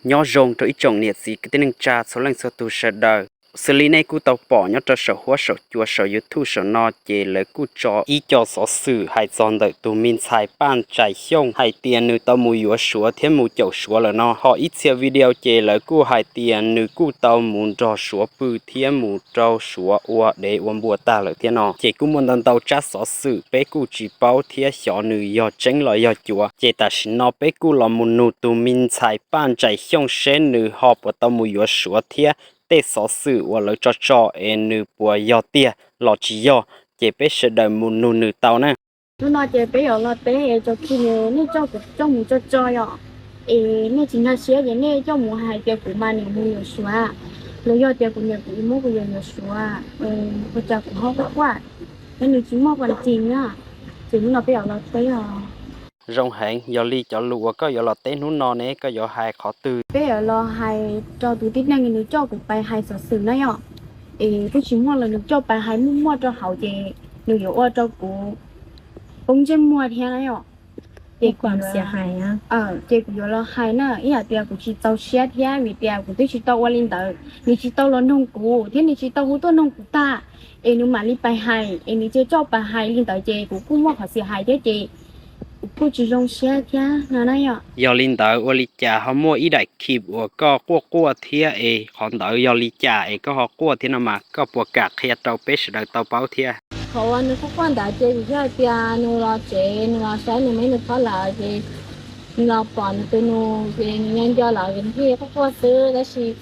Nyob zoo rau ib tsoom niam txiv kwv tij neej tsa txhua leej txhua tus sawv daws. Xws li nej kuj tau pom nyob rau saum huab saum cua saum YouTube saum no ces lawv kuj tso ib co xov xwm hais txog ntawm tus me ntxhais Paj Ntsais Xyooj hais tias nws tau mus yuav Suav thiab mus caum Suav lawm no. Ho ib txhia video ces lawv kuj hais tias nws kuj tau mus nrog Suav pw thiab mus rau Suav ua dev ua npua tag lawm thiab no. Ces kuj muaj ntau ntau tsab xov xwm peb kuj tsis paub thiab xyov nws yog tseeb los yog cuav. Ces tam sim no peb kuj los mus nug tus me ntxhais Paj Ntsais Xyooj seb nws ho puas tau mus yuav Suav thiab tej xov xwm uas lawv tso tso es nws puas yog tiag los tsis yog. Ces peb sawv daws mus nug nws tau na. Hnub no ces peb yuav los teb es tso ki nws nej coj kuv coj mus tso tso yom. Es nej tsis nkag siab ces nej coj mus hais tias kuv mas niam mus yuav Suav, los yog tias kuv niam kuv muab kuv yuav yuav Suav, ua cas kuv ho quaj quaj, thiab nws tsis muaj qhov tseeb na. Ces hnub no peb yuav los teb os. Zoo heev, yog li cov lus uas koj yuav los teb hnub no ne koj yuav hais qhov twg? Peb yuav los hais rau tus tib neeg nws coj kuv pais hais xov xwm na yom. Es twb tsis muaj los nws coj pais hais muaj muaj rau hauv ces nws yuav ua rau kuv poob ntsej muag thiab na yom. Ces kuv, ces kuv yuav los hais na ib yam tias kuv tsis txaus siab thiab vim tias kuv twb tsis tau ua li ntawd, nws tsis tau los noog kuv thiab nws tsis tau hu tuaj noog kuv tag, es nws mam li pais hais es nws cia coj pais hais li ntawd ces kuv kuj muaj qhov xiam hais thiab ces kuv kuj tsis zoo siab thiab no na yom. Yog li ntawd ua li cas ho muaj ib daim clip uas koj quaj quaj thiab es qhov ntawd yog li cas es koj ho quaj thiab no mas koj puas kam qhia rau peb sawv daws tau paub thiab? Qhov uas nws quaj quaj ntawd ces vim yog hais tias nws los tsev nws los saib nws me nws phob lawm ces nws los pom nws tus nus ces nws nyob nco lawm ces nws thiaj quaj quaj xwb tab sis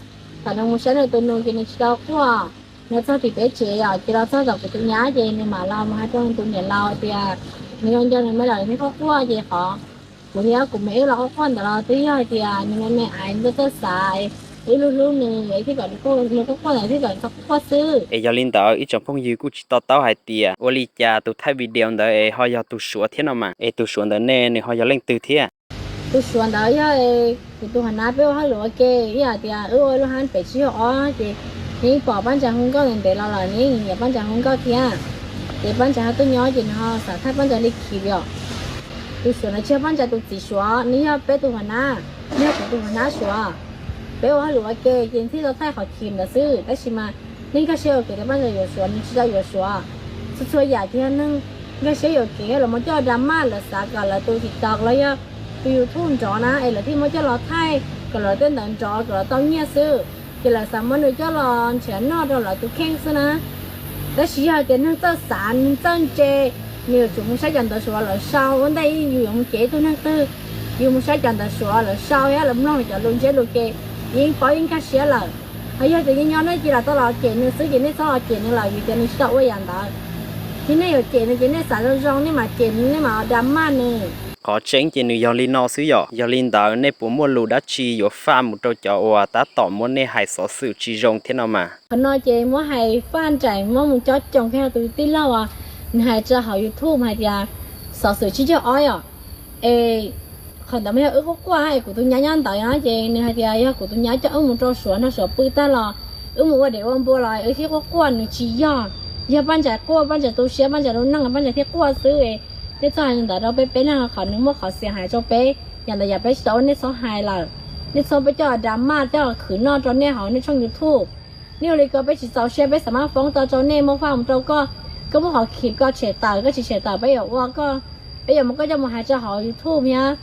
thaum nws mus saib nws tus nus ces nws tsis tau quaj. Nws txog tim peb tsev os ces los txog tom kuv tus nyab ces nws mam los mus hais rau nws tus niam laus tias nws nyob nco nws me lawm nws quaj quaj ces qhov kuv thiab kuv me wb los quaj quaj ntawd los twb yog hais tias nws me me aiv nws txawj xav, wb hlub hlub nws es thiaj kom nws quaj quaj ntawd thiaj kom nws txhob quaj xwb. Es yog li ntawd ib tsoom phooj ywg kuj tsis to taub hais tias ua li cas tus thaij video ntawd es ho yog tus Suav thiab no mas, es tus Suav ntawd ne nws ho yog leej twg thiab? Tus Suav ntawd yog kuv tus hauv nab peb ua hauj lwm ua ke ib yam tias wb ua lub hab pem tsib caug ob ces nws yeej pom Paj Ntsa hu nkauj ntev ntev los lawm nws yeej nyiam Paj Ntsa hu nkauj thiab. Ces Paj Ntsa ho tuaj nyob ces nws ho xav thaij Paj Ntsa li khiv yom. Tus Suav ntawd tsis yog Paj Ntsa tus txiv Suav, nws yog peb tus hauv nab, nws yog kuv tus hauv nab Suav. Peb ua hauj lwm ua ke ces thiaj tau thaij qhov khiv ntawd xwb tab sis mas neeg nkag siab yuam kev tias Paj Ntsa yuav Suav nws tsis tau yuav Suav. Txhua txhua yam ces yog neeg nkag siab yuam kev los mus coj drama lawv xav kom lawv tus TikTok los yog tus YouTube nrov na es lawv thiaj muab coj los thaij kom lawv tej ntawd nrov kom lawv tau nyiaj xwb. Ces lawv xav muab nws coj los nrhiav noj rau lawv tus kheej xwb na. Tab sis yog hais tias neeg txawj xav neeg txawj ntse, nws yuav tsum mus saib cov ntawd Suav lawv sau ua ntej yus yuav mus cem ib tug neeg twg, yus mus saib cov ntawd Suav lawv sau thiab lawv mloog cov lus ntsiab lus ces yeej paub yeej nkag siab lawm. Ho yog tias yeej nyob nej cia li tau los cem nws xwb ces nej txhob los cem nws lawm vim tias nws tsis tau ua yam ntawd. Ces nej yuav cem nws ces nej xav zoo zoo nej mam cem nws nej mam drama nws. Qhov tseeb ces nws yog li no xwb yom. Yog li ntawd nej puas muaj lus dab tsi yuav faj mus rau cov uas tab tom muab nej hais xov xwm tsis zoo thiab no mas? Qhov no ces muab hais faj nraim muab mus cob coos kiag tus tij laug uas nws hais rau hauv YouTube hais tias xov xwm tsib caug ob yom. Es qhov ntawd mas yog wb quaj quaj es kuv tus nyab nyob ntawd no ces nws hais tias yog kuv tus nyab coj wb mus rau Suav nrog Suav pw tag los wb mus ua dev ua npua los wb thiaj quaj quaj, nws tsis yog. Yog Paj Ntsais quaj, Paj Ntsais tu siab, Paj Ntsais lub neej, Paj Ntsais thiaj quaj xwb. Neb txhob hais li ntawd rau peb, peb neeg qhov nws muaj qhov xiam hais rau peb, yam ntawd yog peb tsis tau ua, nej txhob hais lawm. Nej txhob peb coj drama coj khwv noj rau nej hauv nej tshooj YouTube. Nej ua li ko peb tsis txaus siab, peb xav maj foob tau rau nej, muab faj mus rau koj. Koj muab qhov khiv ko tshem tawm, koj tsis tshem tawm peb yuav ua koj, peb yuav muab koj coj mus hais rau hauv YouTube thiab.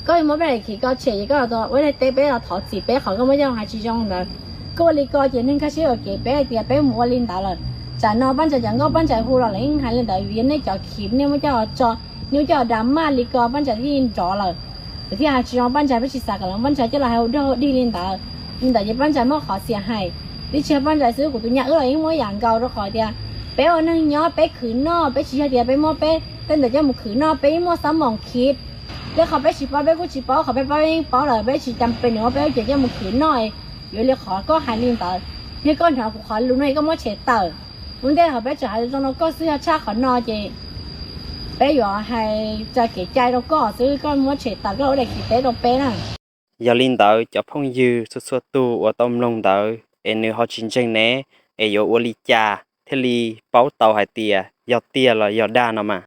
Koj yuav muab peb daim khiv ko tshem ces koj los ua daim teb peb los thov txim peb qhov koj muab coj mus hais tsis zoo ntawd. Koj ua li ko ces neeg nkag siab yuam kev peb hais tias peb mus ua li ntawd lawm. Tsam no Paj Ntsais cov nkauj Paj Ntsais hu los lawv yeej hais li ntawd vim yog nej cov khiv nej muab coj los tso, nej muab coj drama li ko Paj Ntsais thiaj nrov lawm. Lawv thiaj hais tsis zoo Paj Ntsais, peb tsis xav kom los Paj Ntsais coj los hais hu dog hu dig li ntawd. Li ntawd ces Paj Ntsais muaj qhov xiam hais. Twb tsis yog Paj Ntsais xwb, kuv tus nyab wb los yeej muaj yam nkaus rau qhov tias peb ua neeg nyob peb khwv noj, peb tsis yog tias peb muab peb tej ntawd coj mus khwv noj, peb yeej muaj xab moos khiv. Tej qhov peb tsis paub peb kuj tsis paub, qhov peb paub peb yeej paub lawm, peb tsis cam pes nws muab peb lub cev coj mus khwv noj. Yuav li qhov koj hais li ntawd, yog koj hnov kuv qhov lus no es koj muab tshem tawm. Ua ntej hauv peb tseem hais zoo rau koj xwb, yog tshaj qhov no ces peb yuav hais tsa kev cai rau koj xwb, koj muab tshem tawm koj ua daim khiv teb rau peb na. Yog li ntawd cov phooj ywg txhua txhua tus uas tau mloog ntawd es nws ho tsis ntseeg ne, es yuav ua li cas thiaj li paub tau hais tias yog tiag los yog dag no mas?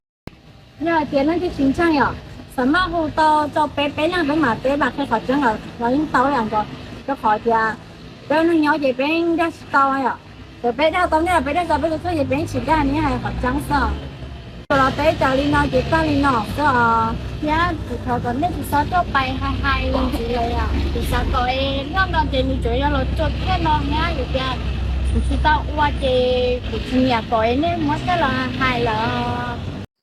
Yog hais tias leej twg tsis ntseeg yom, Txawm maj hu tau rau peb, peb leeg peb mam teb mas qhia qhov tseeb los yeej tau li ntawd, rau qhov tias peb ua neeg nyob ces peb dag tsis tau yom. Txawm peb dag tau nej los peb dag tau peb tus txuj ces peb yeej tsis dag, nej hais qhov tseeb xwb. Txawm los teb raws li no ces tag li no xwb os. Thiab kuv thov kom nej tsis txhob tuaj pais hais hais ntxiv lawm, kuv xav kom es nyob no ces nws tsuas yog los tso thiab no thiab, vim tias kuv tsis tau ua ces kuv tsis nyiam kom es nej muab coj los hais lawm.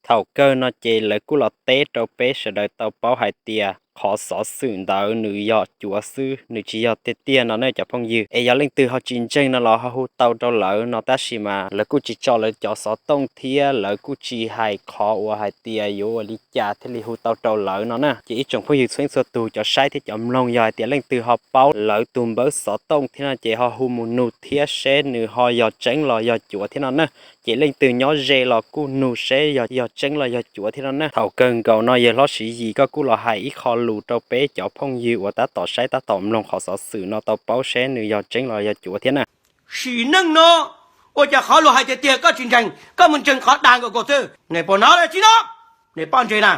Thaum kawg no ces lawv kuj los teb rau peb sawv daws tau paub hais tias qhov xov xwm ntawd nws yog cuav xwb, nws tsis yog tiag tiag no ne cov phooj ywg. Es yog leej twg ho tsis ntseeg no los ho hu tau rau lawv no, tab sis mas lawv kuj tsis tso lawv cov xov tooj thiab lawv kuj tsis hais qhov uas hais tias yuav ua li cas thiaj li hu tau rau lawv no na. Ces ib tsoom phooj ywg txhua leej txhua tus cov saib thiab cov mloog, yog hais tias leej twg ho paub lawv tus npawb xov tooj thiab no ces ho hu mus nug thiab seb nws ho yog tseeb los yog cuav thiab no na. Ces leej twg nyob ze los kuj nug seb yog, yog tseeb los yog cuav thiab no na. Thaum kawg nkaus no yawg hlob Siv Yis koj kuj los hais ib qho lus rau peb cov phooj ywg uas tab tom saib tab tom mloog qhov xov xwm no tau paub seb nws yog tseeb los yog cuav thiab na. Sim neej no ua cas qhov luag hais tiag tiag koj tsis ntseeg, koj mus ntseeg qhov dag nkaus xwb. Nej puas hnov los tsis hnov? Nej poj ntseeg na.